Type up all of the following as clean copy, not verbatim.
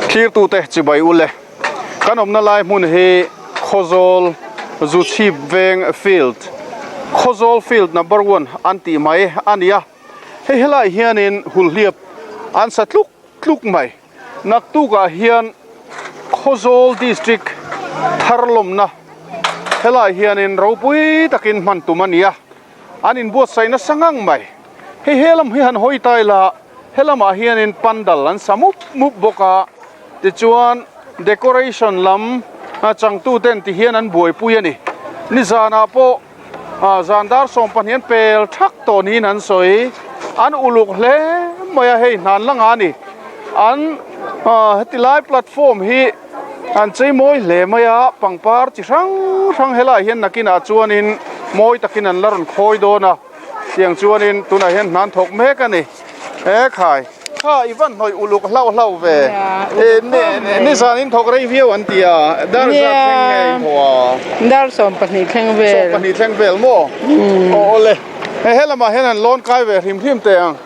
Thlirtute chibai u le. Kan awmna lai hmun hi Khawzawl Zuchhip Veng Field, Khawzawl Field Number One an tih mai a ni a. Hei helaiah hianin hulhliap an sa tluk tluk mai. Naktukah hian Khawzawl District thar lawmna helaiah hianin ropui takin hman tum a ni a. An inbuatsaih nasa ngang mai. Hei he lam hi han hawi ta ila, he lamah hianin pandal an sa mup mup bawk a, tichuan decoration lam changtuten ti hian an buaipui a ni. Nizanah pawh zan dar 12 an pel thak tawh niin an sawi. An uluk hle mai a, hei hnan la nga ni. An heti lai platform hi An chei mawi hle mai a, pangpar chi hrang hrang helaiah hian nakinah chuanin mawi takin an la rawn khawi dawn a, tiang chuanin tunah hian hna an thawk mek a ni. He khai kha i van hnawih uluk hlauh hlauh ve, nizan in thawk rei viau an ti a, dar zat thleng nge in thawh a? Dar 12 thleng vel. 12 thleng vel maw? Aw awle, he lamah hian an lawn kai ve hrim hrim teh ang.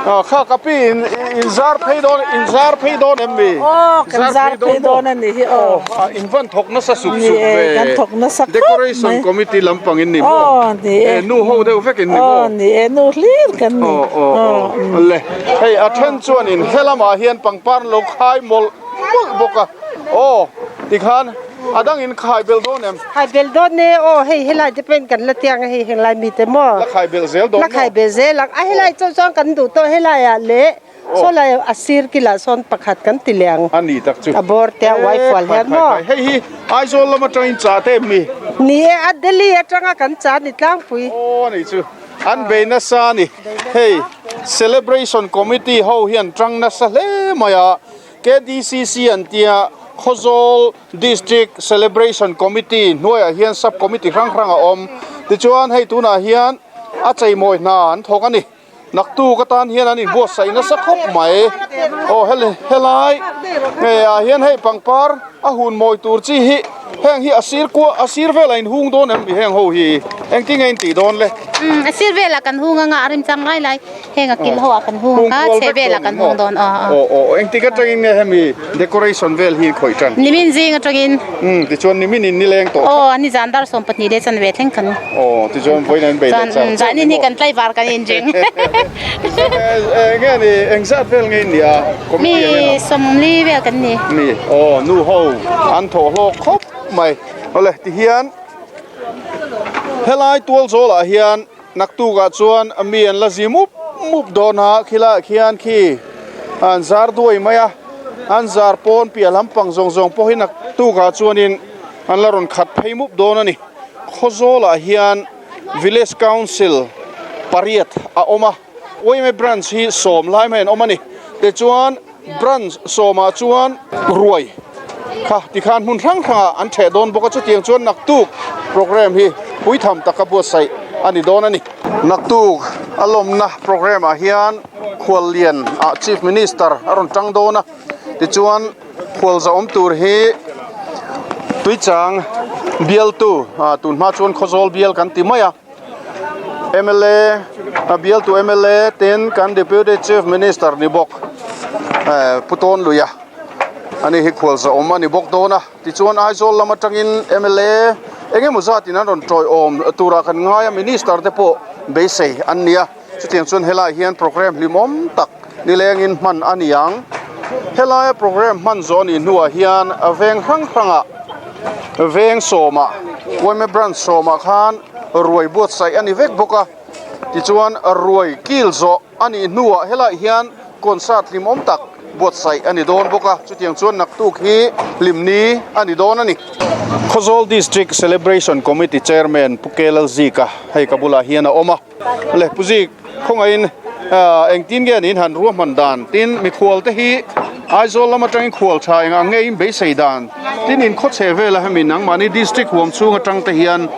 Kha ka pi in in zar phei dawn in zar phei dawn em mi? Aw kan zar phei dawn a ni hi aw. In van thawk nasa sup sup ve. Kan thawk nasa khawp mai. Decoration committee lampang in ni maw? Aw ni e. Nu ho deuh vek in ni maw? Aw ni e nu hlir kan ni. Aw aw aw le hei a then chuan in he lamah hian pangpar an lo khai mawlh mawlh bawk a aw tikhan A dang in khai belh dawn em? Khai belh dawn e, aw hei helai te pawhin kan la tiang a hei henglai mi te maw? La khai belh zel dawn maw? La khai belh zel ang, a helai chuan chuan kan duh tawh helai ah leh saw lai a sir kilah sawn pakhat kan ti leh ang. A ni tak chu. A bawr te a uai fual hian maw? Hei hi Aizawl lam atangin chah te em mi? Ni e, a Delhi atanga kan chah ni tlangpui. Aw a ni chu, an bei nasa a ni. Hei Celebration Committee ho hian tang nasa hle mai a. KDCC an tia Khawzawl District Celebration Committee hnuaiah hian sub committee hrang hrang a awm. Tichuan hei tunah hian a cheimawi hna an thawk a ni. Naktuk atan hian an inbuatsaih nasa khawp mai. Aw helai ah hian hei pangpar a hun mawi tur chi hi heng hi a sir kua a sir velah in hung dawn em ni heng ho hi engtin nge in tih dawn le? A sir velah kan hung anga a remchang lai lai. Heng a kil ho ah kan hung a, chhe vel ah kan hung dawn aw. Aw aw engtik atangin nge hemi decoration vel hi khawih tan? Nimin zing atangin. Umm tichuan nimin in nileng tawh. Aw nizan dar 12 leh chanve thleng kan. Aw tichuan vawiin an bei leh char. Chuan zanin hi kan tlaivar kan inring. Nge ni engzat vel nge in nih a? Mi 40 vel kan ni. Mi aw nu ho an thawh hlawk khawp mai. Awle tihian helai tual zawlah hian. Naktukah chuan mi an la zi mup mup dawn a, khilaiah khian khi an zar duai mai a, an zar pawn piah lampang zawng zawng pawh hi naktukah chuanin an la rawn khat phei mup dawn a ni. Khawzawlah hian Village Council pariat a awm a, yma branch hi 10 lai mai an awm a ni. Tichuan branch sawmah chuan ruai kha tikhan hmun hrang hrangah an theh dawn bawk a, chutiang chuan naktuk program hi puitham taka buatsaih a ni dawn a ni. Naktuk a lawmna program ah hian khuallian ah Chief Minister a rawn tang dawn a, tichuan khual zahawm tur hi Tuichang bialtu tunhma chuan Khawzawl bial kan ti mai a. Mla a bialtu mla ten kan deputy chief minister ni bawk Pu Tawnluia ani hi khualza awm a ni bawk dawn a tichuan Aizawl lam atangin mla eng emaw zatin an rawn tawiawm turah kan ngai a minister te pawh beisei an ni a chutiang chuan helaiah hian program hlimawm tak nilengin hman a ni ang helaia program hman zawh a nih hnuah hian veng hrang hrangah veng sawmah yma branch sawmah khan ruai buatsaih a ni vek bawk a tichuan ruai kil zawh a nih hnuah helaiah hian concert hlimawm tak buatsaih a ni dawn bawk a chutiang chuan naktuk hi hlimni a ni dawn a ni. Khawzawl District Celebration Committee Chairman Pu Kelalzika hei ka bulah hian a awm a. Le Pu Zik, khawngaihin engtin nge niin han ruahman dan? Tin, mikhual te hi Aizawl lam atangin khual tha eng ang nge in beisei dan? Tin, in khawchhe vela hemi nangmahni district huam chhung atang te hian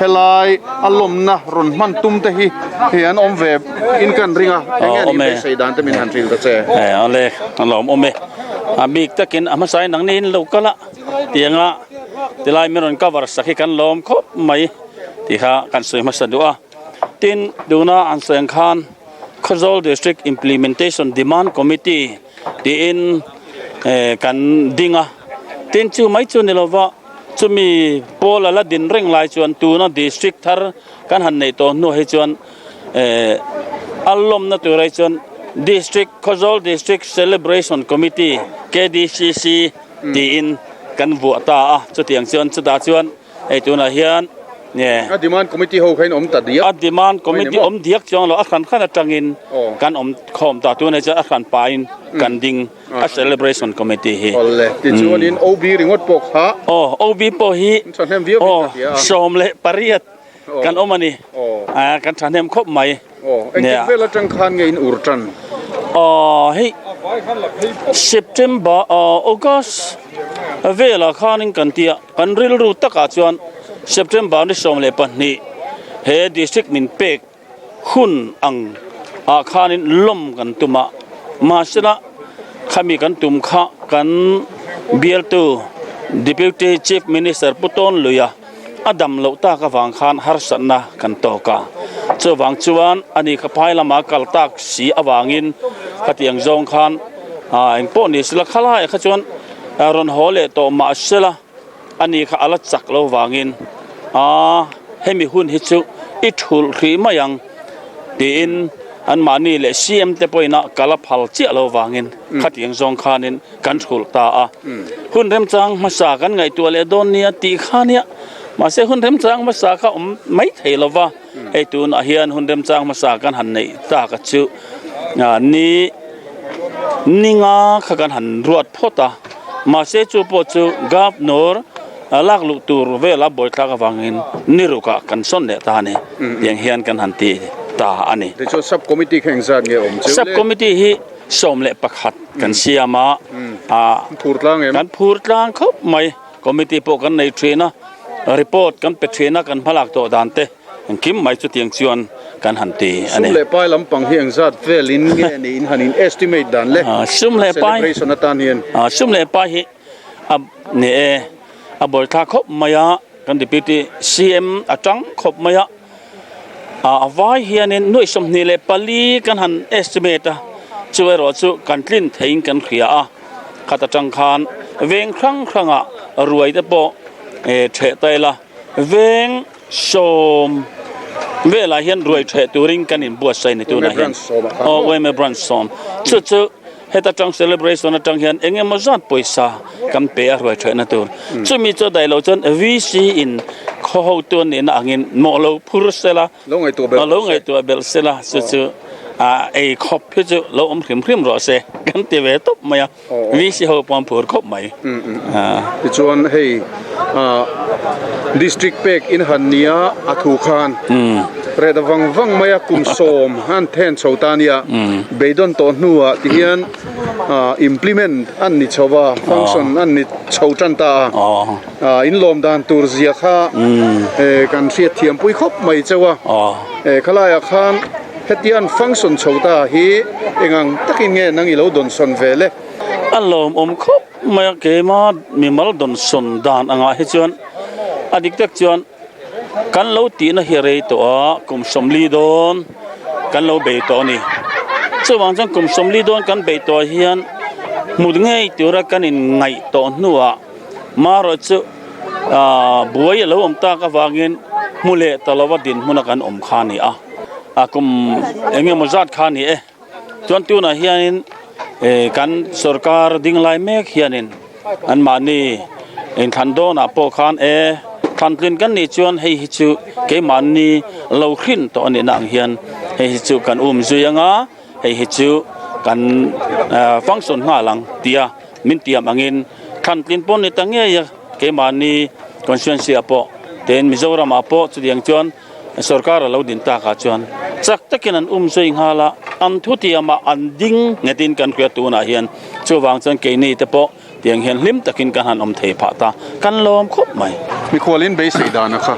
helai a lawmna rawn hman tum te hi hei an awm ve in kan ring a, eng nge niin beisei dan te min han hrilh ta che? Awle, a lawm awm e. A bik takin a hmasain nangni in lo kal a, tianga tilai min rawn cover sak hi kan lawm khawp mai tih kha kan sawi hmasa duh a. Tin, tuna an sawi ang khan Khawzawl District Implementation Demand Committee tiin Kan ding a, tin chu mai chu ni lova chumi pawl a la din reng lai chuan tuna district thar kan han neih tawh hnuah hi chuan a lawmna tur ai chuan District Khawzawl District Celebration Committee, KDCC, tiin kan vuah ta a, chutiang chuan chutah chuan Hei tunah hian nge. A demand committee ho kha in awm ta diak. A demand committee awm diak chuang lo a hran hran atangin kan awm khawm ta tunah chuan a hran pain kan ding a celebration committee hi. Awle tichuanin OB ringawt pawh kha. Aw OB pawh hi 18 kan awm a ni. Kan thahnem khawp mai. Aw engtik vel atang khan nge in ur tan? Aw hei September aw August velah khanin kan tia kan rilru takah chuan September ni 12 he district min pek hun ang ah khanin lawm kan tum a mahsela khami kan tum kha kan bialtu Deputy Chief Minister Pu Tawnluia A dam loh tak avang khan harsatna kan tawk a, chuvang chuan ani kha phai lama kal tak si avangin khatiang zawng khan eng pawh ni sela khalaiah kha chuan rawn haw leh tawh mah sela ani kha a la chak lo vangin hemi hun hi chu i thulh hrih mai ang tiin anmahni leh CM te pawhin a kal a phal chiah lo vangin khatiang zawng khanin Kan thulh ta a, hun remchang hmasa kan ngaihtuah leh dawn nia tih kha nia. Mahse hun remchang hmasa kha awm mai thei lo va, hei tunah hian hun remchang hmasa kan han neih tak a chu ni ninga kha kan han ruat phawt a. Mahse chu pawh chu Governor lak luh tur vela buaithlak avangin ni rukah kan sawn leh ta a ni. Tiang hian kan han ti ta a ni. Tichuan Sub Committee kha engzat nge awm cheu le? Sub Committee hi 11 kan siam a, kan phur tlang khawp mai, committee pawh kan nei thin a, report kan pe thin a, kan hmalak tawh dan te engkim mai chutiang chuan kan han ti a ni. Sum leh pai lampang hi engzat velin nge niin han in estimate dan le celebration atan hian? Sum leh pai hi a ni e, a buaithlak khawp mai a, kan deputy CM a tang khawp mai a. A vai hianin nuaih 24 kan han estimate a, chu erawh chu kan tlin theiin kan hria a, khat atang khan veng hrang hrangah ruai te pawh theh ta ila, veng sawm velah hian ruai theh turin kan inbuatsaih ni tunah hian, aw yma branch sawm, chu chu. Heta tang celebration atang hian eng emaw zat pawisa kan pe a hruai theihna tur. Chumi chu daih lo chuan VC in khaw hotu a nihna angin mawh lo phur sela, lo ngaihtuah belh sela chu chu ei khawp hi chu lo awm hrim hrim rawh se kan ti ve tawp mai a. VC ho pawh an phur khawp mai. Tichuan hei District pek in han nia a thu khan reh vang vang mai a kum sawm an then chho ta nia. Beidawn tawh hnuah ti hian implement an ni chho va, function an ni chho tan ta a, inlawm dan tur zia kha kan hriat thiam pui khawp mai chauh a. Khalaiah khan hetiang an function chho ta hi engang takin nge nang i lo dawnsawn ve le? A lawmawm khawp mai a, keima mimal dawnsawn dan angah hi chuan a dik tak chuan Kan lo tihna hi a rei tawh a, kum 40 dawn kan lo bei tawh a ni. Chuvang chuan kum 40 dawn kan bei tawh ah hian hmu ngei tura kan inngaih tawh hnuah marawh chu aah buai a lo awm tak avangin hmu leh ta lova dinhmuna kan awm kha a ni a, kum eng emaw zat kha a ni e. Chuan tunah hianin eh kan sorkar ding lai mek hianin anmahni inthlan dawnah pawh khan e thlantlin kan nih chuan hei hi chu keimahni lo hrin tawh a nihna ang hian hei hi chu kan um zui anga hei hi chu kan function nghal ang tia min tiam angin thlantlin pawh ni ta ngei a keimahni constituency ah pawh tin Mizoramah pawh chutiang chuan. Sorkar a lo din takah chuan chak takin an um zui nghal a, an thutiamah an ding nghetin kan hria tunah hian. Chuvang chuan keini te pawh tiang hian hlim takin kan han awm thei phah ta, kan lawm khawp mai. Mikhualin beisei dan a kha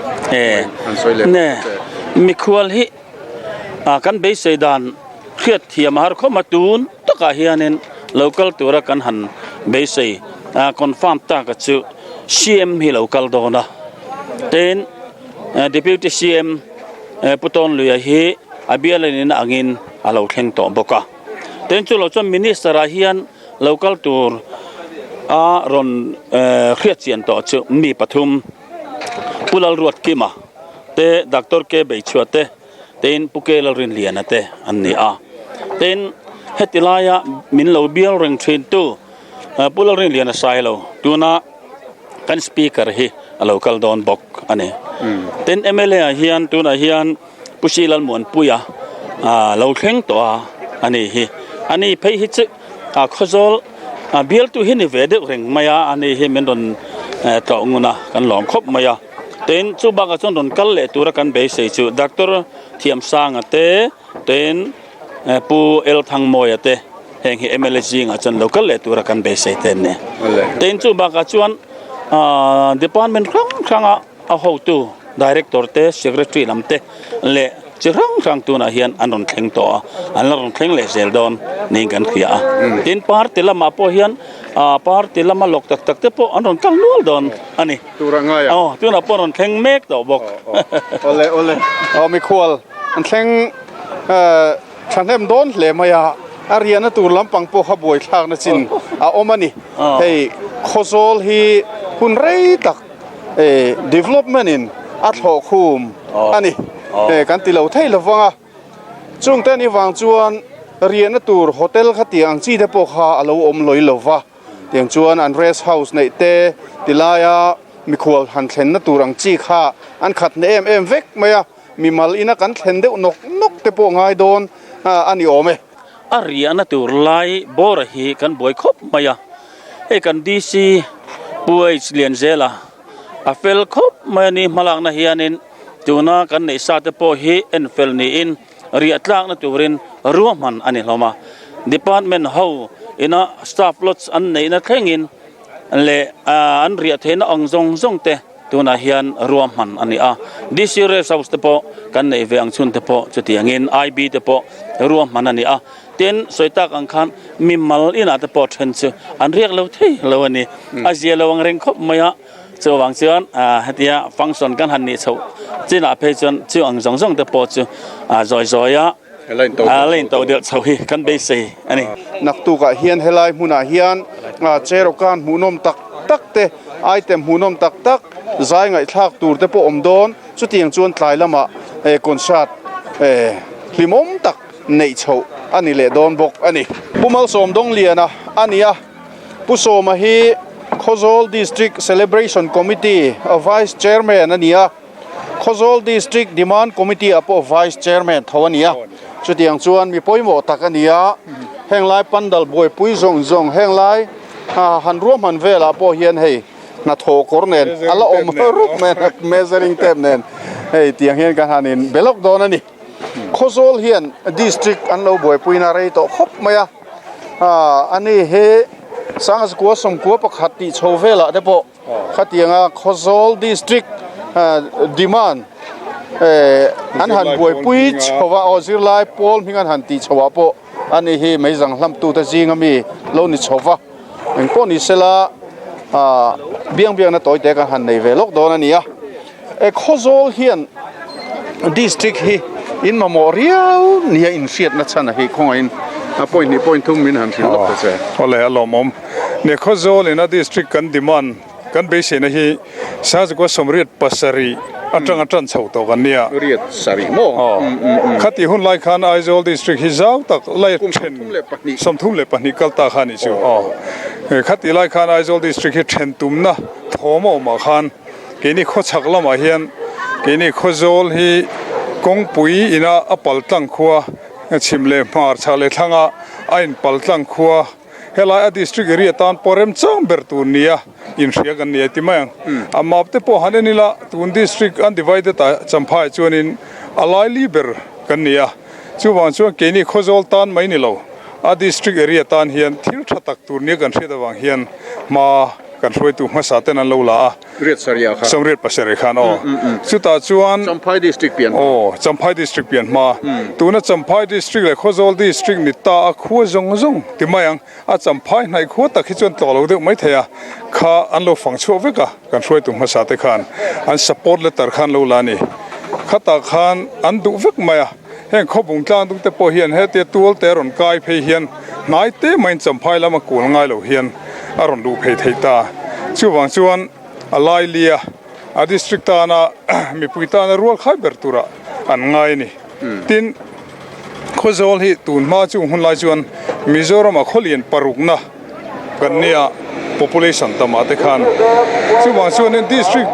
an sawi leh Ne, mikhual hi kan beisei dan hriat thiam a har khawp mai, tun takah hianin lo kal tura kan han beisei confirm taka chu CM hi lo kal dawn a, tin, Deputy CM Pu Tawnluia hi a bial a nihna angin a lo thleng tawh bawk a. Tin chu lo chuan Minister ah hian lo kal tur A rawn hriat chian tawh chu mi pathum Pu Lalruatkima te, Doctor K Beichhua te, Tin, Pu Ke Lalrinliana te an ni a. Tin, heti laia min lo bial reng thintu Pu Lalrinliana Sailo tuna kan Speaker hi a lo kal dawn bawk a ni. Tin, mla ah hian tunah hian Pu Si Lalmuanpuia lo thleng tawh a a ni hi. A ni phei hi chu Khawzawl bialtu hi ni ve deuh reng mai a, a ni hi min rawn tlawh ngun a, kan lawm khawp mai a. Tin, chu bakah chuan rawn kal leh tura kan beisei chu Doctor Thiamsanga te, tin Pu El Thangmawia te heng hi mla zingah chuan lo kal leh tura kan beisei te an ni. Tin, chu bakah chuan department hrang hranga a hotu Director te, Secretary lam te leh chi hrang hrang tunah hian an rawn thleng tawh a, an la rawn thleng leh zel dawn niin kan hria a. Tin, party lamah pawh hian party lama lawk tak tak te pawh an rawn kal nual dawn a ni. Tur a ngai a. Aw, tunah pawh rawn thleng mek tawh bawk. Awle, awle. Aw, mikhual an thleng thahnem dawn hle mai a, a riahna tur lampang pawh kha buaithlakna chin a awm a ni. Hei, Khawzawl hi hun rei tak development in a thlawh khum a ni. Kan ti lo thei lovang a. Chungte ni vang chuan riahna tur hotel kha tih ang chi te pawh kha a lo awm lawi lova. Tiang chuan an rest house neih te ti laia mikhual han thlenna tur ang chi kha an khat hne em em vek mai a, mimal ina kan thlen deuh nawk nawk te pawh ngai dawn a ni awm e. A riahna tur lai bawra hi kan buai khawp mai a, hei kan DC Pu H Lianzela a fel khawp mai a ni, hmalakna hianin tuna kan neih sa te pawh hi en fel niin riah tlakna turin ruahman a ni hlawm a. Department ho ina staff lodge an neihna thlengin leh an riah theihna ang zawng zawng te tunah hian ruahman a ni a. DC Rest House te pawh kan neih ve ang chhun te pawh chutiangin IB te pawh ruahman a ni a. Tin, sawi tak ang khan mimal inah te pawh then chu an riak lo thei lo a ni. A zia lo ang reng khawp mai a. Chuvang chuan hetia function kan han nih chhoh chinah phei chuan chu ang zawng zawng te pawh chu zawi zawi a la in to delh chhoh hi kan beisei a ni. Naktukah hian helai hmunah hian Cherokee hmuhnawm tak tak te, item hmuhnawm tak tak, zai ngaihthlak tur te pawh awm dawn. Chutiang chuan tlai lamah concert hlimawm tak neih chhoh a ni leh dawn bawk a ni. Pu Malsawm Dawngliana a ni a. Pu Sawma hi Khawzawl District Celebration Committee a Vice Chairman a ni a, Khawzawl District Demand Committee ah pawh Vice Chairman tho a ni a. Chutiang chuan mi pawimawh tak a ni a, henglai pandal buaipui zawng zawng henglai han ruahman velah pawh hian hei hnathawh kawr nen a la awm rup mai a, measuring tape nen hei tiang hian kan han in be lawk dawn a ni. Khawzawl hian District an lo buaipuina rei tawh khawp mai a. A ni hi Sangzakua sawmkua pakhat tih chho velah te pawh khatianga Khawzawl District demand an han buaipui chho a, aw zirlai pawl hming an han tih chho ah pawh a ni hi meizang hlamtute zinga mi lo ni chho va, engpawh ni sela biang biakna tawi te kan han nei ve lawk dawn a ni a. Khawzawl hian district hi in mamawh riau nia inhriatna chhan a hi khawngaihin a point hnih point thum min han hrilh lawk ta che. Awle a lawmawm. Nia Khawzawl in a district kan demand kan beiseina hi Sazikua sawmriat pasarih atanga tan chho tawh kan nia. Riat sarih maw? Aw. Khati hun lai khan Aizawl district hi zau tak lai then 32 kal ta kha a nih chu. Aw. Khati lai khan Aizawl district hi then tumna thawm a awmah khan Keini khawchhak lamah hian keini Khawzawl hi kawngpui ina a pal tlang khua chhim leh hmar chhak leh thlanga a in pal tlang khua helai a district area tan pawh remchang ber tur nia inhria kan ni a ti mai ang. A map te pawh han en ila tun district undivided ah Champhai chuanin a laili ber kan ni a, chuvang chuan keini Khawzawl tan mai ni lo a district area tan hian thil tha tak tur nia kan hriat avang hian hma Kan hruaitu hmasa ten an lo la a. Riat sarih ah khan. Sawmriat pasarih khan aw. Chutah chuan. Champhai District pian hma. Aw, Champhai District pian hma. Tuna Champhai District leh Khawzawl District ni ta a khua zawng zawng ti mai ang. A Champhai hnaih khua tak hi chuan tlawh lo deuh mai thei a. Kha an lo fang chhuak vek a, kan hruaitu hmasa te khan. An support letter khan lo la a ni. Khatah khan an duh vek mai a. Heng khawbung tlang dung te pawh hian hetia tual te rawn kai phei hian hnai te maiin Champhai lama kual ngai lo hian. a rawn luh phei theih ta. Chuvang chuan a lailia a district tana mipui tana rual khai ber tura an ngai a ni. Tin, Khawzawl hi tun hma chung hun lai chuan Mizorama khawlian parukna kan nia population tamah te khan chuvang chuanin district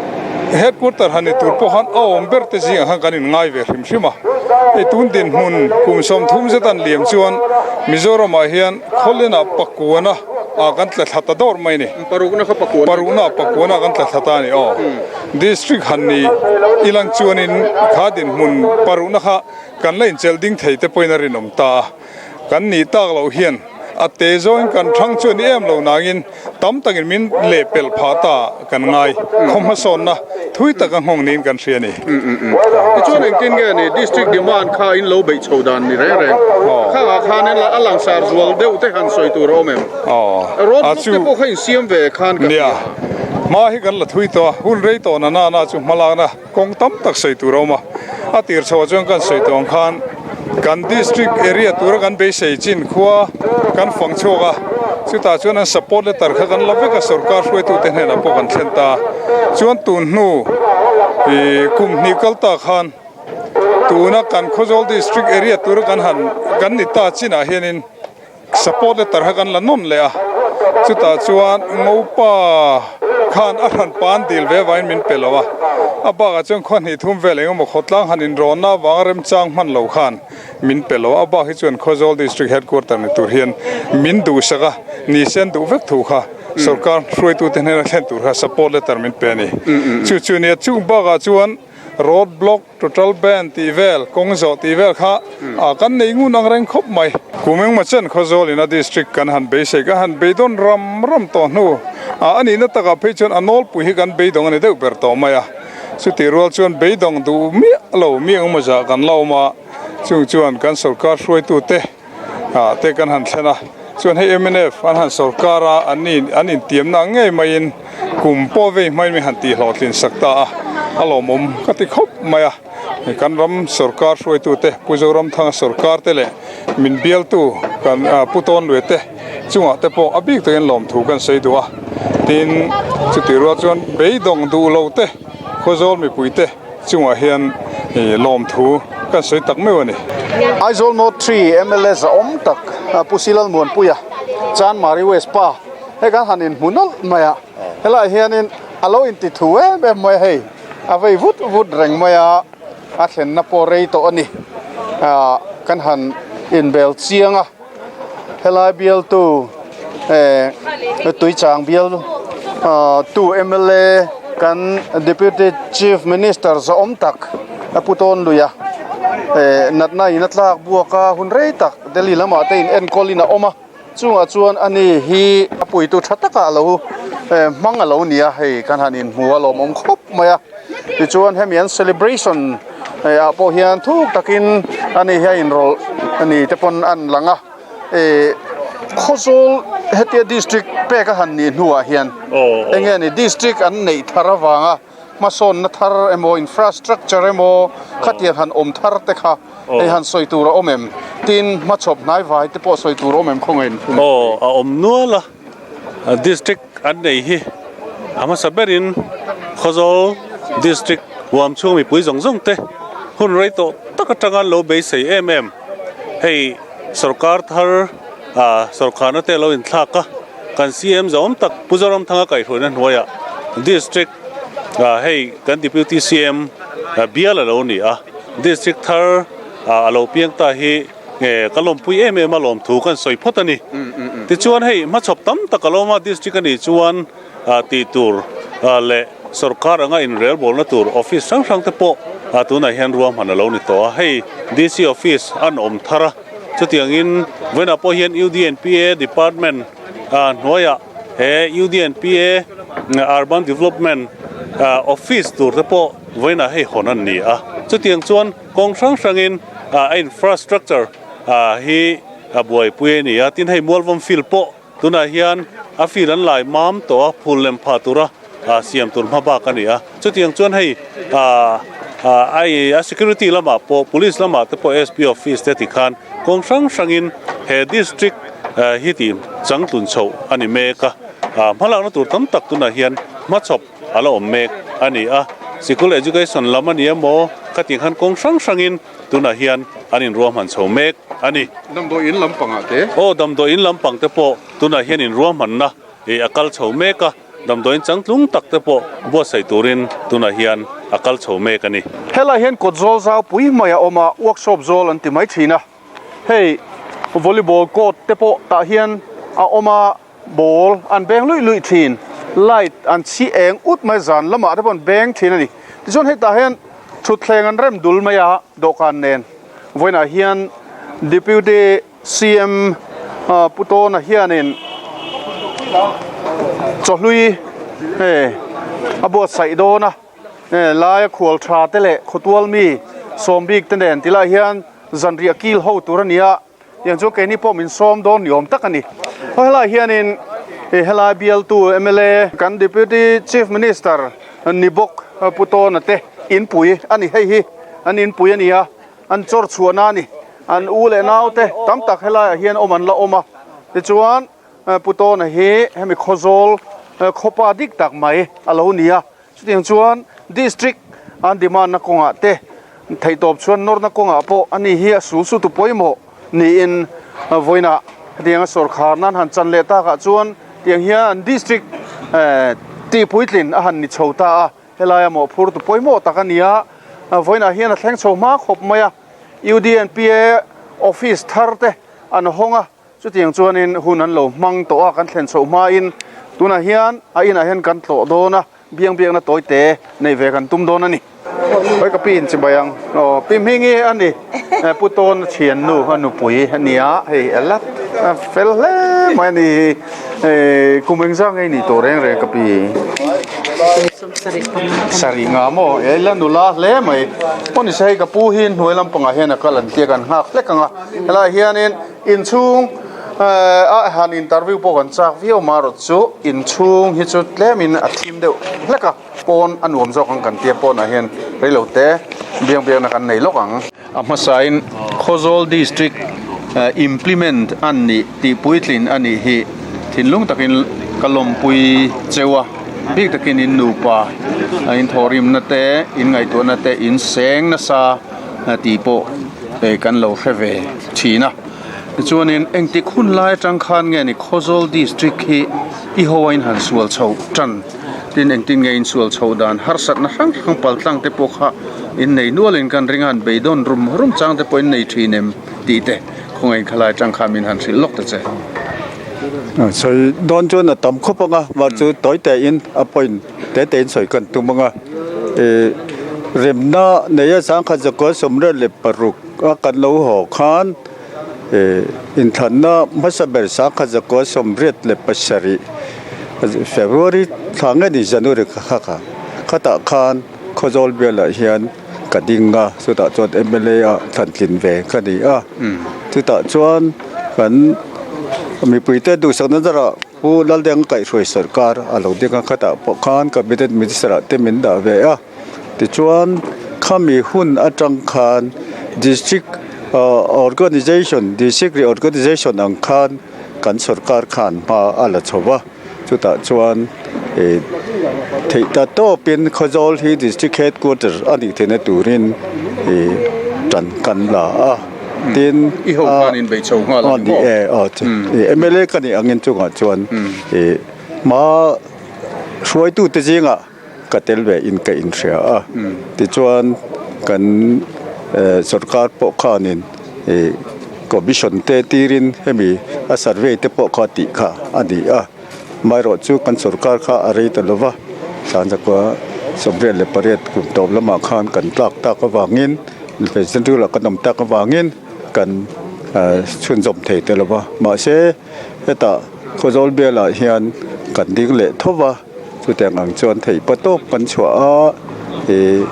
headquarter han ni tur pawh khan a awm ber te zingah khan kan inngai ve hrim hrim a. Hei tun dinhmun kum 30 zet an liam chuan Mizoramah hian khawlianah pakuana ah kan tla thla ta dawr mai a ni. Parukna pakuana ah kan tla thla ta a ni aw. District han ni ilang chuanin kha dinhmun parukna kha kan la inchelh ding thei te pawhin a rinawm ta a, kan nih tak loh hian a te zawngin kan thang chu a ni em lo nangin tam takin min lehpelh phah ta kan ngai khaw hmasawnna thui taka nghawng niin kan hria a ni. Tichuan engtin nge ni District demand kha in lo beih chho dan ni reng reng khangah khan a langsar zual deuh te han sawi tur a awm em? Road block te pawh kha insiam ve khan ka hria. Nia, hma hi kan la thui tawh a, hun rei tawh na nana chu hmalakna Kawng tam tak sawi tur a awm a, a tir chhoah chuan kan sawi tawh ang khan kan district area tura kan beisei chin khua kan fang chhuak a, chutah chuan an support letter kha kan la vek a, sorkar hruaitute hnenah pawh kan thlen ta a, chuan tun hnu ih kum hnih kal ta khan tuna kan Khawzawl district area tura kan han kan ni ta chinah hianin. Support letter kha kan la nawn leh a, chutah chuan Ngopa khan a hran pa an dil ve avangin min pe lo a, a bakah chuan khaw hnih thum vel eng emaw khawtlang han inrawnna avanga remchang hman lo khan min pe lo a, a bak hi chuan Khawzawl District Headquarter ni tur hian min duhsak a, ni sen duh vek thu kha sorkar hruaitute hnena thlen tur kha support letter min pe a ni. Chu chu nia, chung bakah chuan road block, Total ban tih vel, kawng zawh tih vel kha kan nei ngun ang reng khawp mai. Kum engmaw chen Khawzawl ina district kan han beisei, kan han beidawn ram ram tawh hnu a nihna takah phei chuan a nawlpui hi kan beidawng a ni deuh ber tawh mai a. Chutih rual chuan beidawng duh miah lo mi engmaw zah kan la awm a, chung chuan kan sorkar hruaitute te kan han thlen a, chuan hei mnf an han sorkar a, an ni an intiamna ang ngei maiin kum pawh vei hmain min han tihhlawhtlin sak ta a, a lawmawm ka ti khawp mai a, kan ram sorkar hruaitute Pu Zoramthanga sorkar te leh min bialtu kan Pu Tawnlue te chungah te pawh a bik takin lawmthu kan sawi duh a, tin chutih rual chuan beidawng duh lo te Khawzawl mipui te. Chungah hian lawmthu kan sawi tak meuh a ni. Aizawl North 3 mla zahawm tak Pu Silal Muanpuia, Chanmari West pa hei kan han inhmu nawlh mai a, helaiah hianin a lo inti thu em em mai a hei, a vei vut vut reng mai a, a thlenna pawh rei tawh a ni. Kan han inbel chiang a. Helai bialtu eh Tuichang bial tu mla kan Deputy Chief Minister zawhawm tak a pu tawn lui a eh natna in a tlak buak a hun rei tak Delhi lamah te in enkawl in a awm a chungah chuan ani hi a puitu tha takah a lo eh hmang a lo ni a hei kan han inhmu a lawmawm khawp mai a tichuan hemi an celebration eh ah pawh hian thuk takin ani hi a inrawlh ani te pawn an lang a eh Khawzawl hetia district pek a han nih hnuah hian eng nge ni district an neih thar avanga hmasawnna thar emaw infrastructure emaw khatiang han awm thar te kha hei han sawi tur a awm em tin hmachhawp hnai vai te pawh sawi tur a awm em khawngaih in Aw a awm nual a district an nei hi a hmasa berin Khawzawl district huam chhung mipui zawng zawng te hun rei tawh tak atanga an lo beisei em em hei sorkar thar ah sorkarna te lo inthlak a kan CM zawm tak Pu Zoramthanga kaihhruaina hnuaiah district ah hei kan deputy CM bial a lo ni a district thar ah a lo piang ta hi. Nge ka lawmpui em em a lawmthu kan sawi phawt a ni. Tichuan hei hmachhawp tam tak a lawm a, district a nih chuan tih tur leh sorkar anga inrelbawlna tur office hrang hrang te pawh tunah hian ruahman a lo ni tawh a. Hei DC office an awm thar a, chutiangin vawiinah pawh hian UDNPA department hnuaiah he UDNPA Urban Development office tur te pawh vawiinah hei hawn an ni a. Chutiang chuan Kawng hrang hrangin a infrastructure hi a buaipui a ni a, tin hei Mualvawm field pawh tunah hian a field an lai mam tawh a, phul lem phah tura siam tur hma bak a ni a. Chutiang chuan hei a security lamah pawh police lamah te pawh SP office te tikhan kawng hrang hrangin he district hi tih changtlun chhoh a ni mek a. Hmalakna tur tam tak tunah hian hmachhawp a la awm mek a ni a, sikul education lam a ni emaw khatih khan kawng hrang hrangin tunah hian an inruahman chho mek a ni. Damdawi in lampangah te? Aw, damdawi in lampang te pawh tunah hian inruahmanna a kal chho mek a, damdawi in changtlung tak te pawh buatsaih turin tunah hian a kal chho mek a ni. Helai hian kawt zawl zau pui mai a awm a, workshop zawl an ti mai thin a, hei volleyball court te pawh tah hian a awm a. Ball an beng luih luih thin, light an chhi eng ut mai zan lamah te pawh an beng thin a ni. Tichuan hetah hian thutthleng an rem dul mai a dawhkan nen. Vawiinah hian Deputy CM Pu Tawna hianin chawhlui hei a buatsaih dawn a, laia khual tha te leh khawtual mi sawmbik te nen tilaiah hian zanriah kil ho tur a ni a. Tiang chuan keini pawh min sawm dawn ni awm tak a ni. Haw helaiah hianin helai bialtu mla kan Deputy Chief Minister ni bawk Pu Tawna te inpui a ni. Hei hi an inpui a ni a, an chawr chhuahna a ni. An u leh nau te tam tak helaiah hian awm an la awm a. Tichuan Pu Tawna hi hemi Khawzawl khawpa dik tak mai a lo ni a. Chutiang chuan District an demand na kawngah te theihtawp chuan nawrna kawngah pawh a ni hi a sul su tu pawimawh niin vawiinah hetianga sawrkhar nan han chan leh takah chuan tiang hian an District tih puitlin a han ni chho ta a, helaia mawhphur tu pawimawh tak a ni a, vawiinah hian a thleng chho hma khawp mai a, UDNPA office thar te an hawng a. Chutiang chuanin hun an lo hmang tawh a, kan thlen chhoh hmain tunah hian a inah hian kan tlawh dawn a, biang biakna tawi te neih ve kan tum dawn a ni. Hawi ka pi in chibai ang aw, pi Hmingi a ni, Pu Tawn a thiannu a nupui a ni a, hei a la fel hle mai a ni hi, kum engzah ngei ni tawh reng reng ka pi. Sarih nga maw, e la nula hle mai, aw ni se hei ka pu hi hnuai lampangah hian a kal an tia kan nghak hlek ang a, helaiah hianin. Inchhung ah han interview pawh kan chak viau marawt chu inchhung hi chu tlemin a thim deuh hlek a, pawn a nuam zawk ang kan tia pawnah hian reilo te biang biakna kan nei lawk ang. A hmasain Khawzawl District implement an nih tih puitlin a nih hi thinlung takin ka lawmpui cheu a, bik takin in nupa in thawhrimna te in ngaihtuahna te in seng nasa tih pawh kan lo hre ve. thin a tichuanin engtik hun lai atang khan nge ni Khawzawl district hi i ho a in han sual chho tan tin engtin nge in sual chho dan harsatna hrang hrang pal tlang te pawh kha in nei nual in kan ring a han beidawn rum rum chang te pawh in nei thin em tih te khawngaih in khalai atang khan min han hrilh lawk ta che. Sawi dawn chuan a tam khawp ang a mah chu tawi te in a point te te in sawi kan tum ang a ih remna nei a sangkhat zakua sawmriat leh paruk a kan lo haw khan ih inthlanna hmasa ber sangkhat zakua sawmriat leh pasarih February thla nge ni January kha kha khatah khan Khawzawl bialah hian ka ding a chutah chuan mla ah thlantlin ve ka ni a chutah chuan kan mipuite duhsakna zarah Pu Laldeng kaihhruai sarkar a lo ding a khatah pawh khan cabinet minister ah te min dah ve a tichuan khami hun atang khan district organization district reorganization ang khan kan sarkar khan hma a la chho va. Chutah chuan ih theih ta tawpin Khawzawl hi district headquarter a nih theihna turin ih tan kan la a tin I ho khan in bei chho nghal a ni maw? E aw ih mla ka nih angin chungah chuan ih hma hruaitute zingah ka tel ve in ka inhria a tichuan kan sorkar pawh khanin ih commission te tirin hemi a survey te pawh kha tih kha a ni a amaherawh chu kan sorkar kha a rei ta lova Sanzakua 98 kum tawp lamah khan kan tlak tak avangin central ah kan awm tak avangin kan chhunzawm thei ta lova mahse hetah Khawzawl bialah hian kan ding leh tho va. Chutiang ang chuan theih pa tawp kan chhuah a, ih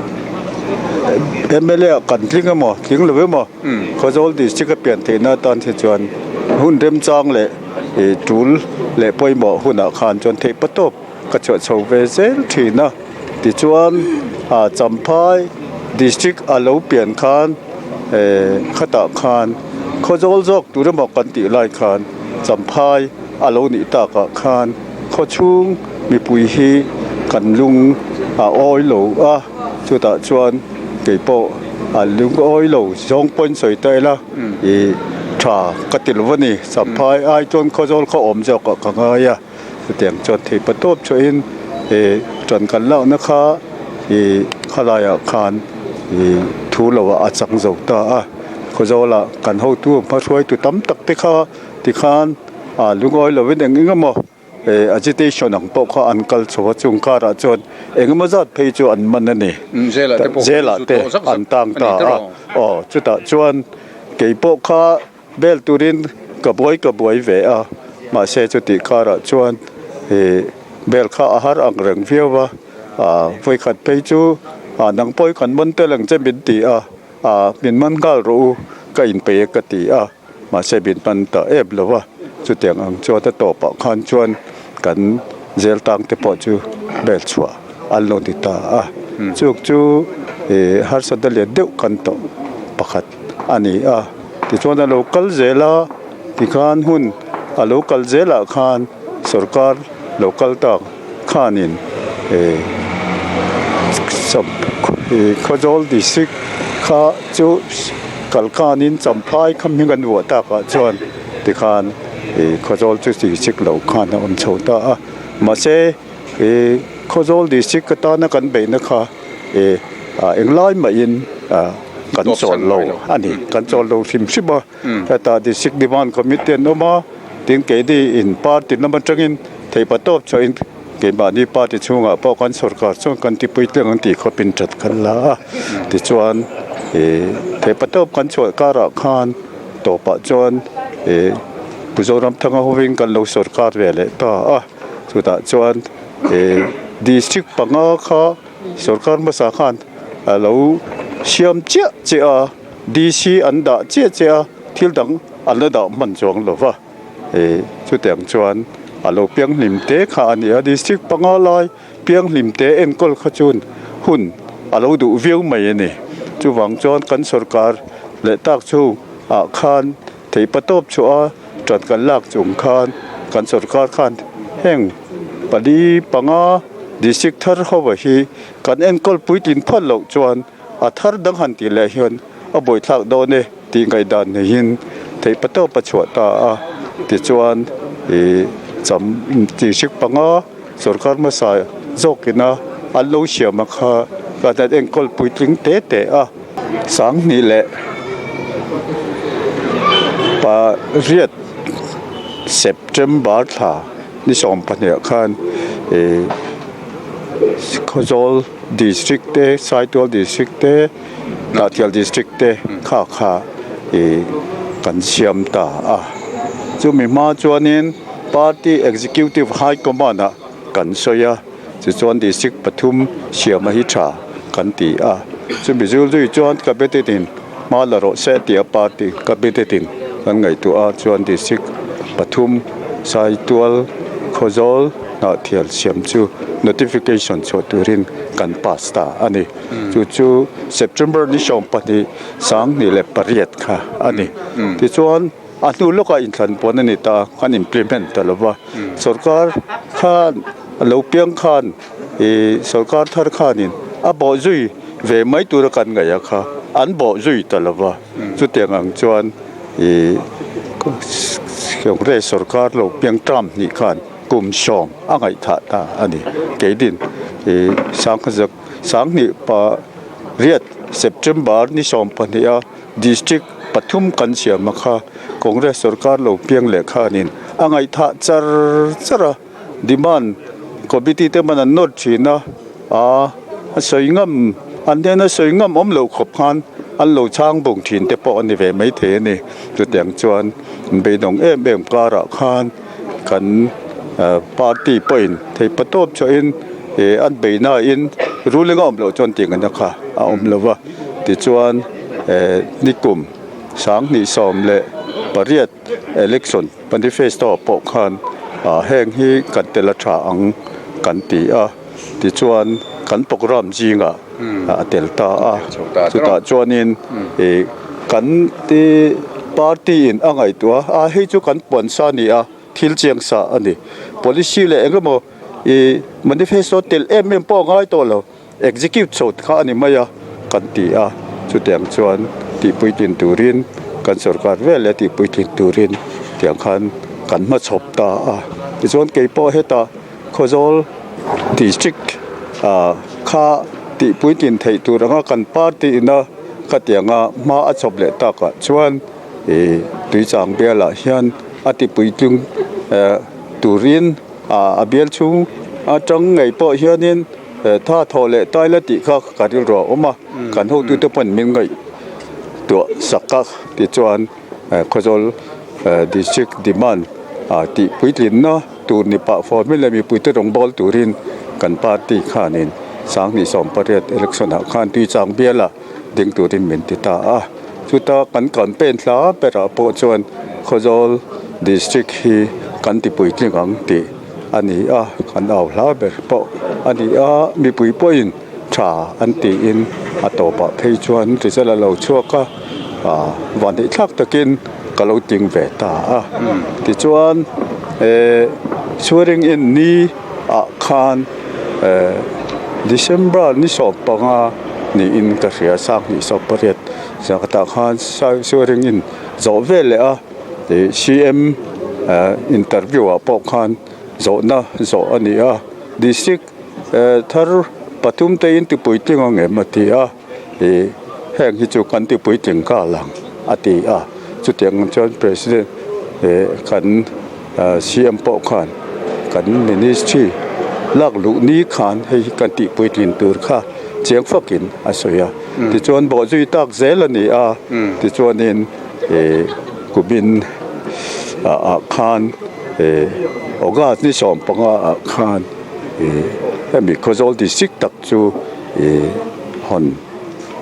mla ah kan tling emaw tling lo emaw Khawzawl district a pian theihna atan hi chuan hun remchang leh ih tul leh pawimawh hunah khan chuan theih pa tawp ka chhuah chho ve zel thin a. Tichuan ah Champhai district a lo pian khan eh khatah khan Khawzawl zawk tur emaw kan tih lai khan Champhai a lo nih takah khan. Khawchhung mipui hi kan lung a awi lo a, chutah chuan kei pawh a lung awi lo zawng pawhin sawi ta ila ih tha ka ti lo a ni. Champhai ai chuan Khawzawl khaw awm zawk ah ka ngai a, chutiang chuan theihpa tawp chhuahin ih ṭan kan lakna kha ih khalaiah khan ih thu lo ah a chang zo ta a. Khawzawlah kan hotu hmahruaitu tam tak te kha tikhan a lungawi lovin eng eng emaw agitation ang pawh kha an kal chho a chung karah chuan eng emaw zat phei chu an man a ni jail ah te an tang ta a aw chutah chuan kei pawh kha bel turin ka buai ka buai ve a mahse chutih karah chuan ih bel kha a har ang reng viau a vawikhat phei chu nang pawh kan man tel ang che min ti a. A, min man nghal rawh u, ka inpeih e ka ti a, mahse min man ta em lo a, chutiang ang chuan a tawpah khan chuan kan zel tang te pawh chu bel chhuah an lo ni ta a, chuk chu ih harsatna lian deuh kan tawh pakhat a ni a, tichuan a lo kal zel a, tikhan hun a lo kal zelah khan sorkar lo kal tak. Khanin Khawzawl District kha chu kalkanin Champhai kha hming an vuah takah chuan tikhan Khawzawl chu District lo khan a awm chho ta a. Mahse Khawzawl District atana kan beihna kha englai mahin kan chawl lo a ni, kan chawl lo hrim hrim a. Heta District Demand Committee an awm a, tin keini in party lam atangin theihpa tawp chhuahin keimahni party chhungah pawh kan sorkar chuan kan tipui tlang an tih khawpin that kan la a. Tichuan ih theihpa tawp kan chhuah karah khan tawpah chuan ih Pu Zoramthanga hovin kan lo sorkar ve leh ta a. Chutah chuan ih District panga kha sorkar hmasa khan a lo siam chiah chiah a. DC an dah chiah chiah a, thil dang an la dah hman chuang lo va, ih chutiang chuan a lo pianghlim te kha a ni a, district panga lai pianghlim te enkawl kha chuan hun a lo duh viau mai a ni. Chuvang chuan kan sorkar leh tak chhung ah khan theihpa tawp chhuah a ṭan kan lak chung khan kan sorkar khan heng pali panga district thar ho hi kan enkawl puitlin phawt loh chuan A thar dang han tih leh hian a buaithlak dawn e tih ngaihdan neihin theihpa tawp a chhuah ta a. Tichuan ih cham tihrik panga sorkar hmasa zawkina an lo siam a kha kan han enkawl puitling te te a. Sanghnih leh pariat September thla ni 12 khan ih Khawzawl District te, Saitual District te, Hnahtial District te kha kha ih kan siam ta a. Chumi hma chuanin Party Executive High Command ah kan sawi a, tichuan District pathum siam a hi tha kan ti a. Chumi zul zui chuan Cabinet in hma la rawh se tih a Party Cabinet in kan ngaihtuah a, chuan District pathum Saitual, Khawzawl, Hnahtial siam chu notification chhuah turin kan pass ta a ni. Chu chu September ni 12 2008 kha a ni. Tichuan a hnu lawkah inthlan puan a ni ta, kan implement ta lo va. Sorkar khan a lo piang khan ih sorkar thar khanin a bawh zui ve mai tura kan ngaih a kha an bawh zui ta lo va. Chutiang ang chuan ih Congress sorkar lo piang term hnih khan kum sawm a ngaihthah ta a ni. Keidin ih Sanghazak Sanghnih pa riat September ni 12 a District pathum kan siam a kha Congress sorkar lo piang leh khanin a ngaihthah char char a, demand committee te man an nawt thin a, aa a sawi ngam an hnena sawi ngam awm loh khawp khan an lo chhang bawng thin te pawh a ni ve maithei a ni. Chutiang chuan beidawng em em karah khan kan party pawhin theihpa tawp chhuahin ih an beihnain ruling a awm loh chuan tih ngaihna kha a awm lo va, tichuan eh nikum 2018 election manifesto ah pawh khan ah heng hi kan tel a tha ang kan ti a, tichuan kan programme zingah a tel ta a, chutah chuanin ih kan ti party in a ngaihtuah a, a hei chu kan puan sa a ni a, thil chiang sa a ni. Policy leh eng emaw ih manifesto telh em em pawh a ngai tawh lo. Execute chho kha a ni mai a kan ti a, chutiang chuan tihpuitlin turin kan sorkar vel leh tihpuitlin turin tiang khan kan hmachhawp ta a. Tichuan kei pawh hetah Khawzawl District ah kha tihpuitlin theih tur anga kan party ina khatianga hma a chhawp leh takah chuan ih Tuichang bialah hian a tipuitling eh turin ah a bial chhung atang ngei pawh hianin. Tha thawh leh tai la tih kha ka rilru a awm a, kan hotute pawn min ngaihtuah sak a tichuan Khawzawl District Demand tih puitlinna tur ni pah fawm hi leh mipuite rawngbâwl turin kan party khanin 2018 election ah khan Tuichang biala ding turin min ti ta a, chuta kan campaign hla berah pawh chuan Khawzawl District hi kan ti puitling ang tih. A ni a, kan au hla ber pawh a ni a, mipui pawhin tha an tiin a tawpah phei chuan result a lo chhuak a, ah vanneih thlak takin ka lo ting ve ta a. Tichuan eh swearing in ni ah khan eh December ni 15 niin ka hria 2018 tah khan swearing in zawh vel leh a. Ih CM interview ah pawh khan zawhna zawh a ni a, district thar pathum te in tipuitling ang em a ti a, ih heng hi chu kan tipuitling nghal ang a ti a, chutiang ang chuan president ih kan CM pawh khan kan ministry lak luh ni khan hei hi kan tihpuitlin tur kha chiang fakin a sawi a, tichuan bawhzui tak zel a ni a, tichuanin. Ih kumin ah khan ih August ni 15 ah khan ih hemi Khawzawl district tak chu ih hawn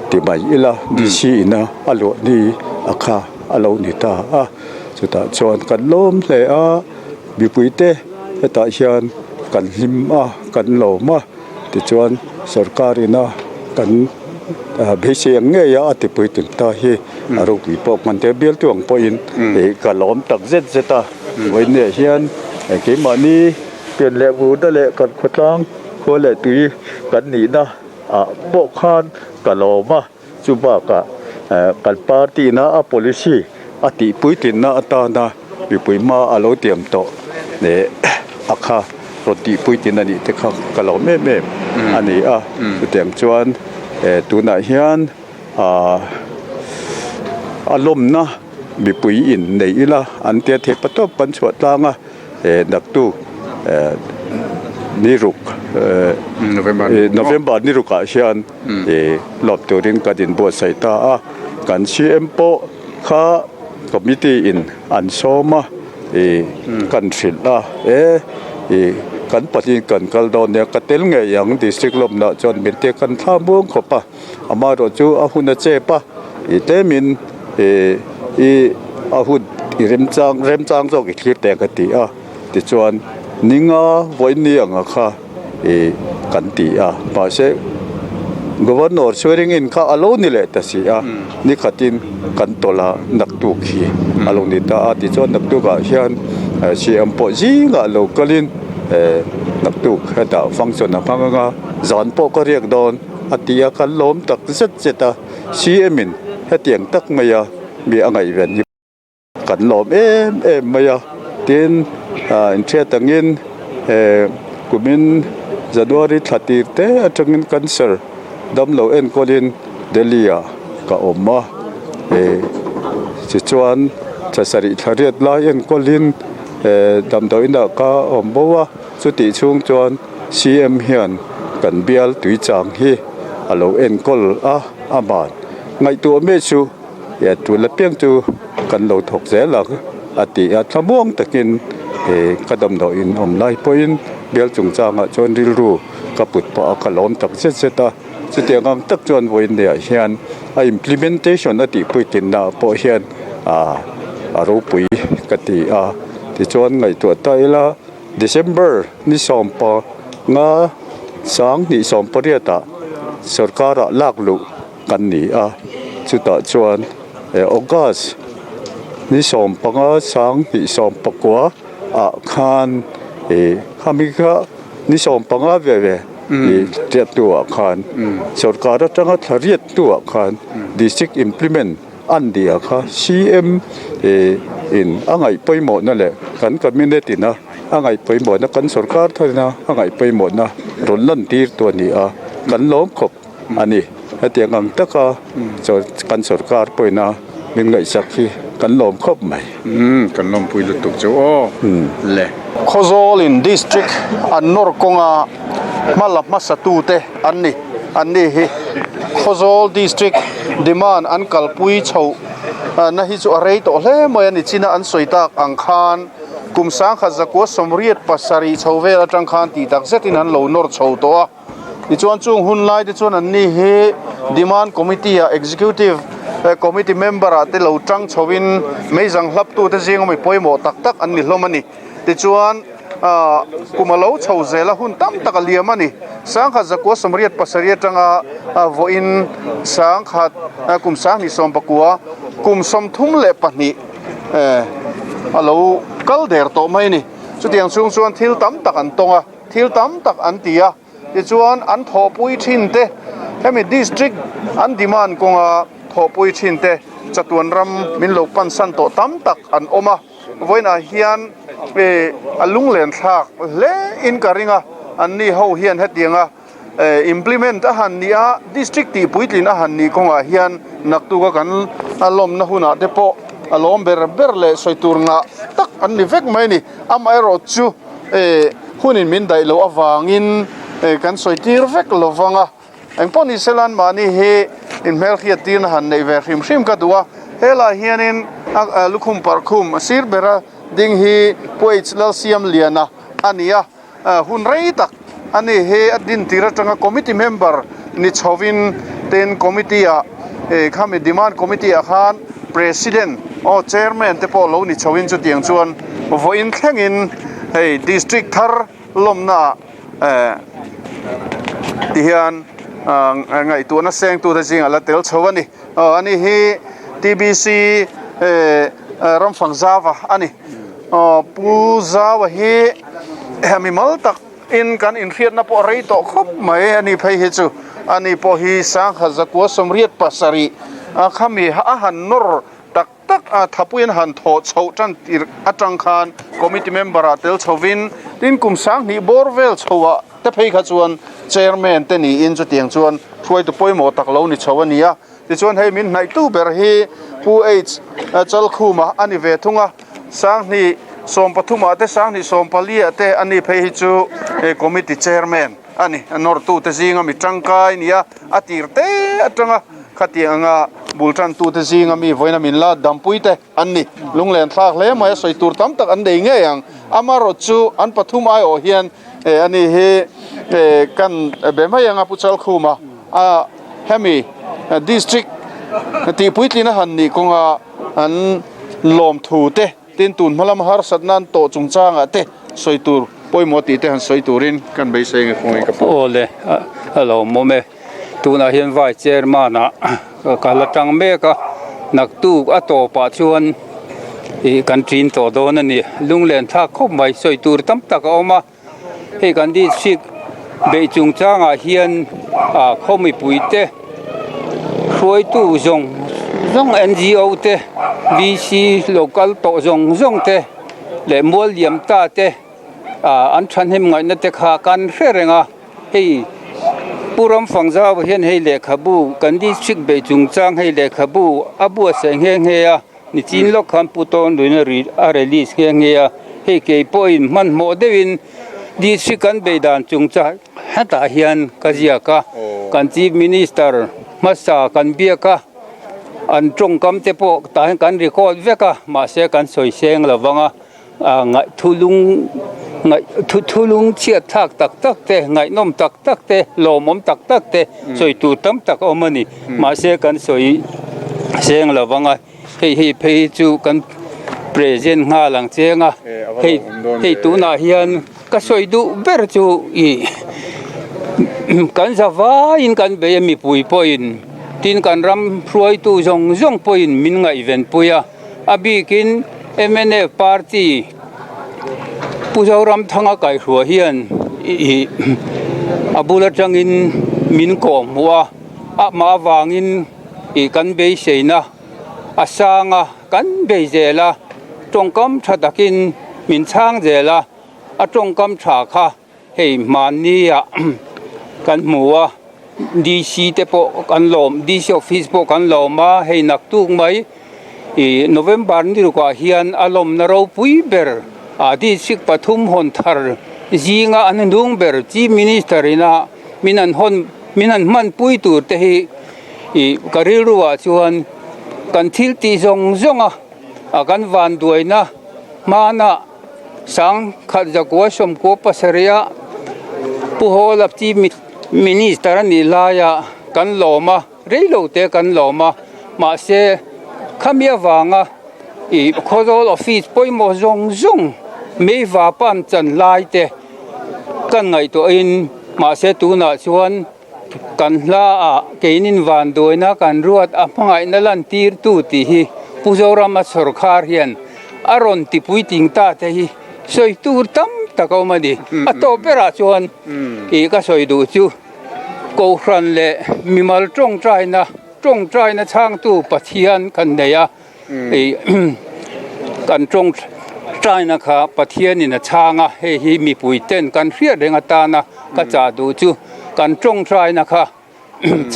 ti mai ila DC ina a luah ni a kha a lo ni ta a, chutah chuan kan lawm hle a, mipui te hetah hian kan hlim a kan lawm a. Tichuan sorkar ina kan beisei ang ngei a a tipui tum ta hi a ropui pawh hman te bialtu ang pawhin ih ka lawm tak zet zet a vawiinah hian keimahni pian leh vurna leh kan khawtlang khua leh tui kan nihna ah pawh khan ka lawm a chu bakah kan party ina a policy a tihpui tinna atana mipui hma a lo tiam tawh leh a kha rawn tihpui tin a nih te kha ka lo em em a ni a chutiang chuan tunah hian ahh a lawmna mipui in nei ila an tia thei patawp kan chhuah tlang a naktuk ni ruk November ni rukah hian lawm turin kan inbuatsaih ta a kan CM pawh kha committee in an sawm a ih kan hrilh a e ih kan pahnih kan kal dawn nia ka tel ngei ang district lawmna chuan min te kan thla muang khawp a amaherawh chu a hun a chep a ih tlemin ih ih a hun i remchang remchang zawk i thlir teh ka ti a tichuan ninga vawiin anga kha ih kan ti a mahse Governor swearing in kha a lo ni leh ta si a ni khatin kan tawlh a naktuk hi a lo ni ta a tichuan naktukah hian CM pawh zingah lo kalin eh naktuk hetah function a hmang anga zan pawh ka riak dawn a ti a kan lawm tak zet zet a CM in hetiang tak mai a mi a ngaihven hi. Kan lawm em em mai a, tin inhriat angin kumin January thla tir te atangin cancer damlo enkawlin Delhi ah ka awm a, tichuan thla sarih thla riat lai enkawlin damdawiin ah ka awm bo a, chutih chhung chuan CM hian kan bial tuichang hi a lo enkawl a, aman ngaihtuah mek chu. Ia tul apiang chu kan lo thawk zel ang a ti a, thlamuang takin ih ka damdawiin awm lai pawhin bial chungchangah chuan rilru ka put pah a, ka lawm tak zet zet a, chutiang ang tak chuan vawiinniah hian a implementation a tihpui tinna ah pawh hian ah a ropui ka ti a, tichuan ngaihtuah ta ila December ni 15 2018 ah sorkar ah lak luh. Kan ni a, chutah chuan August ni 15 2019 ah khan. I khami kha ni 15 ve ve i tiat hnuah khan sorkar atanga thla riat hnuah khan district implement an ni a kha CM in a ngaih pawimawhna leh kan cabinet ina a ngaih pawimawhna kan sorkar tharina a ngaih pawimawhna rawn lan tir tu a ni a kan lawm khawp a ni. Hetiang ang taka kan sorkar pawina min ngaihsak hi kan lawm khawp mai. Kan lawmpui lutuk chu aw le. Khawzawl in district an nawr kawnga hma la hmasa tute an ni. An ni hi Khawzawl district demand an kalpui chhoh na hi chu a rei tawh hle mai a ni. China an sawi tak ang khan kum 1987 chho vel atang khan tih tak zetin an lo nawr chho tawh a. Tichuan chung hun lai te chuan anni hi Demand Committee ah Executive Committee member ah te lo tang chho in meizang hlap tu te zinga mi pawimawh tak tak an ni hlawm a ni. Tichuan ah kum a lo chho zel a hun tam tak a liam a ni. 1987 atanga vawiin sangkhat kum 2019 kum 32 a lo kal der tawh mai a ni. Chutiang chung chuan thil tam tak an tawng a. Thil tam tak an ti a, tichuan an thawhpui thin te, hemi district an demand kawnga thawhpui thin te chatuan ram min lo pansan tawh tam tak an awm a, vawiinah hian a lunglen thlak hle in ka ring a, anni ho hian hetianga implement a han nih a, district tih puitlin a han nih kawngah hian naktuka kan lawmna hunah te pawh a lawm ber ber leh sawi tur ngah tak an ni vek mai a ni, amaherawh chu. Hunin min daih loh avangin kan sawi tir vek lo vang a, engpawh ni se lan mahni hi inhmelhriat tirna han neih ve hrim hrim ka duh a, helaiah hianin a lukhum parkhum a sir bera ding hi Pu H Lalsiamliana a ni a, hun rei tak a ni hi a din tir atanga committee member ni chhovin tin committee ah khami demand committee ah khan president aw chairman te pawh lo ni chhovin chutiang chuan vawiin thlengin hei district thar lawmna ah ti hian ngaihtuahna sengtute zingah la tel chho a ni aw ani hi T_B_C Ramfang Zava a ni aw Pu Zava hi mimal tak in kan inhriatna pawh a rei tawh khawp mai a ni phei hi chu ani pawh hi 1987 a khami a han nawr tak tak a thapuiin han thawh chhoh tan tir atang khan committee member ah tel chhovin tin kum 2000 bawr vel chhoah te phei kha chuan chairman te niin chutiang chuan hruaitu pawimawh tak lo ni chho a ni a. Tichuan hei min hnaihtu ber hi Pu H Chalkhuma a ni ve thung a, 2013 ah te 2014 ah te a ni phei hi chu committee chairman a ni, a nawrtute zinga mi tangkai nia a tir te atanga khatiang anga bul tantute zinga mi vawiina min la dampui te an ni. Lunglen thlak hle mai a sawi tur tam tak an nei ngei ang, amarawt chu an pathum aiawh hian a ni hi kan be mai anga Pu Chalkhuma a. Hemi district tihpuitlin a han nih kawnga an lawmthu te tin tun hma lama harsatna an tawh chungchangah te sawi tur pawimawh tih te han sawi turin kan beisei nge kawngin ka pu. Aw le, a lawmawm e. Tunah hian Vice Chairman ah ka la tang mek a, naktuk a tawpah chuan ih kan ṭin tawh dawn a ni. Lunglen thlak khawp mai sawi tur tam tak a awm a. Hei kan district beih chungchangah hian ah khaw mipui te hruaitu zawng zawng N_G_O te V_C local tawh zawng zawng te leh mual liam ta te ah an thahnem ngaihna te kha kan hre reng a hei Pu Ramfangzau hian hei lehkhabu kan district beih chungchang hei lehkhabu a buatsaih nghe nghe a. Nichin lawk khan Pu Tawnluin a ri a release nghe nghe a, hei kei pawhin hmanhmawh deuhin district kan bei dan chungchang hetah hian ka ziak a, kan Chief Minister hmasa kan biak a, an tawngkam te pawh tah hian kan record vek a, mahse kan sawi seng lo vang a, ngaih thulung ngaih thulung chhiat thlak tak tak te, ngaihnawm tak tak te, lawmawm tak tak te sawi tur tam tak a awm a ni. Mahse kan sawi seng lo vang a, hei hei phei chu kan present nghal ang cheng a, hei hei tunah hian ka sawi duh ber chu ih kan za vaiin kan bei a mipui pawhin tin kan ram hruaitu zawng zawng pawhin min ngaihven pui a, a bikin mnf party. Pu. Pu Zoramthanga kaihhruai hian ih a bul atangin min kawh hmuh a, amah avangin ih kan beiseina a sang a, kan bei zel a, tawngkam tha takin min chhang zel a, a tawngkam tha kha hei hmanni ah kan hmu a, DC te pawh kan lawm, DC office pawh kan lawm a, hei naktuk mai. Ih November ni rukah hian a lawmna ropui ber ah district pathum hawn thar zinga an hnung ber Chief Minister ina min an hawn min an hmanpui tur te hi ih ka rilru ah chuan kan thil tih zawng zawng a ah kan vanduaina hmana sangkhat zakua sawmkua pasarih ah Pu Hawla Chief Minister a nih laia kan lawm a. Rei lo te kan lawm a, mahse khami avanga ih Khawzawl office pawimawh zawng zawng meiva pan chan lai te kan ngaihtuahin mahse tunah chuan kan hla ah keinin vanduaina kan ruat a hmangaihna lantirtu tih hi Pu Zorama sawrkhar hian a rawn ti puitling ta te hi sawi tur tam tak a awm a ni. A tawp berah chuan ih ka sawi duh chu. Kohhran leh mimal tawngtaina, tawngtaina chhangtu Pathian kan nei a, ih kan tawngtaina kha Pathianin a chhang a, hei hi mipui ten kan hriat reng atana ka chah duh chu kan tawngtaina kha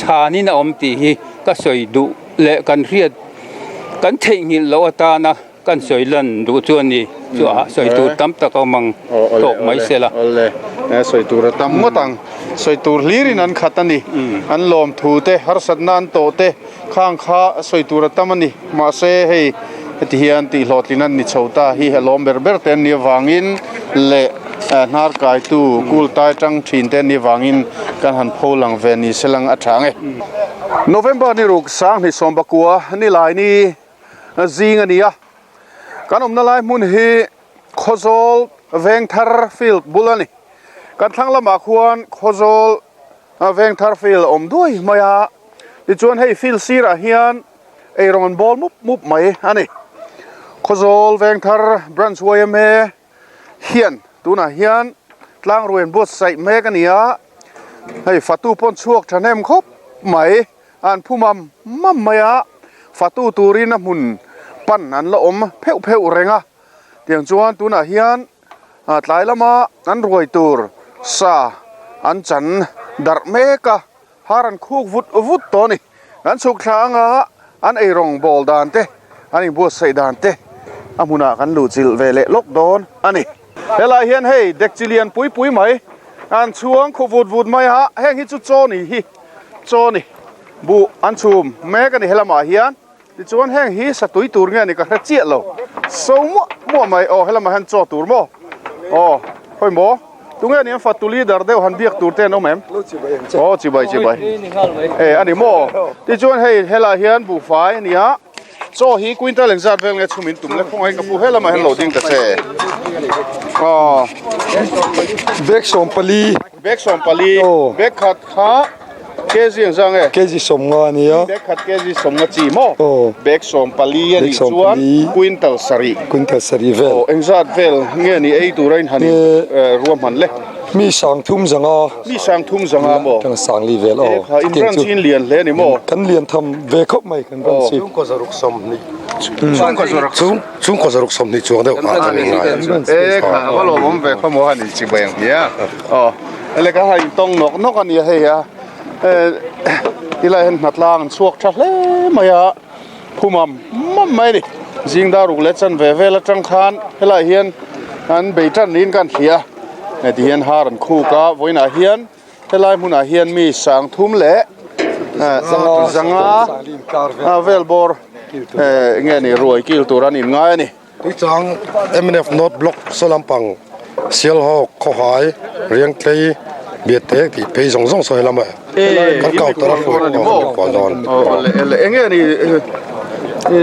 chhanin a awm tih hi ka sawi duh leh kan hriat kan theihnghilh loh atana Kan sawi lan duh chu a ni. Chu a sawi tur tam tak a awm ang tawk mai se la. Awle, sawi tur a tam ngawt ang. Sawi tur hlirin an khat a ni. An lawm thu te, harsatna an tawh te khang kha sawi tur a tam a ni. Mahse hei heti hian tihhlawhtlin an ni chho ta hi a lawm ber ber te an nih avangin leh hnar kaitu kul tai tang thin te an nih avangin kan han pho lang ve ni se lang a tha ang e. November ni ruk Sanghni Sawmbakua nilai ni. zing a ni a, kan awmna lai hmun hi Khawzawl Vengthar field bul a ni. Kan thlang lamah khuan Khawzawl Vengthar field a awm duai mai a, tichuan hei field sirah hian eirawng an bawl mup mup mai a ni. Khawzawl Vengthar Branch yma hian tunah hian tlangrui an buatsaih mek a ni a, hei fatu pawn chhuak thahnem khawp mai. An phu mam mam mai a, fatu turin a hmun pan an la awm pheuh pheuh reng a. Tiang chuan tunah hian tlai lama an ruai tur sa an chan darh mek a, har an khuk vut vut tawh a ni. Kan chhuk thla anga an eirawng bawl dan te, an inbuatsaih dan te a hmunah kan luhchilh ve leh lawk dawn a ni. Helai hian hei dekchi lian pui pui mai an chhuang khuh vut vut mai a, heng hi chu chaw ni hi. Chaw ni buh an chhum mek a ni helamah hian tichuan heng hi satui tur nge ni ka hre chiah lo so muah muah mai aw helamah hian chaw tur maw aw khawi maw tunge ni an fatu leader deuh han biak tur te an awm em aw chibai chibai e a ni maw tichuan hei helai hian buhfai a ni a. Chaw hi quintal engzat vel nge chhum in tum le khawngaih ka pu helamah hian lo ding ta che. Aw. Bag 40. Bag 40. Aw. Bag khat kha kg engzat nge? Kg 50 a nia. Bag khat kg 50 chi maw? Aw. Bag 40 a nih chuan quintal sarih. Quintal sarih vel. Aw engzat vel nge ni ei tura in han in ruahman le? Mi sang thum zanga. Mi sang thum zanga maw? Kan sang li vel aw. E kha in branch hi in lian hle ni maw? Kan lian tham ve khawp mai kan branch hi. Chhungkaw zaruk 20 chhungkaw zaruk 20 chuang deuh ah kan inngai. E kha a va lawmawm ve khaw maw han in chibai ang hia. Aw ele ka ha in tawng nawk nawk a nia hei a. E tilai hian hnatlang an chhuak tha hle mai a. Phu mam mam mai a ni. Zing dar ruk leh chanve vel atang khan helaiah hian an bei tan niin ka han hria a, heti hian har an khuk a, vawiinah hian helai hmunah hian mi sang thum leh zanga vel bawr nge ni ruai kil tur an inngai a ni. Tuichang mnf North Block saw lampang Sialhawk, Khawhai, Riangtlei, Biate tih phei zawng zawng saw helam ah kan counter a hruai pawh kan kual dawn. Enge ni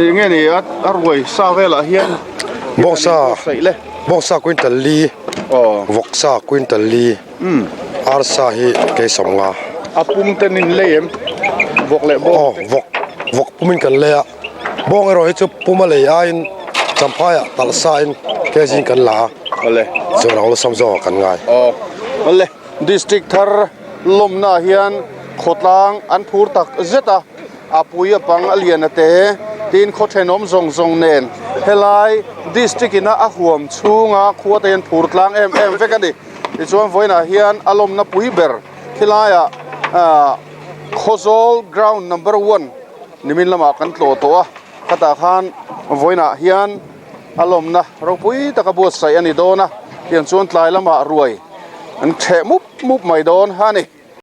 enge ni a ruai sa velah hian Bawngsa bawngsa quintal li vawksa quintal li arsa hi keisawmnga. A pum ten in lei em vawk leh bawng te. Aw vawk vawk pumin kan lei a. Bawng erawh hi chu puma lei aiin Champhaiah talh sain kg in kan la a. Chuan a awlsam zawk ah kan ngai. Aw awle District thar lawmna ah hian khawtlang an phur tak zet a, a pui a pang a lian a te tin khaw thenawm zawng zawng nen helai District ina a huam chhunga khua te hian phur tlang em em vek a ni. Tichuan vawiinah hian a lawmna pui ber khilaiah ah Khawzawl ground number one nimin lamah kan tlawh tawh a, khatah khan vawiinah hian a lawmna ropui taka buatsaih a ni dawn a, tiang chuan tlai lamah ruai an theh mup mup mai dawn a ni.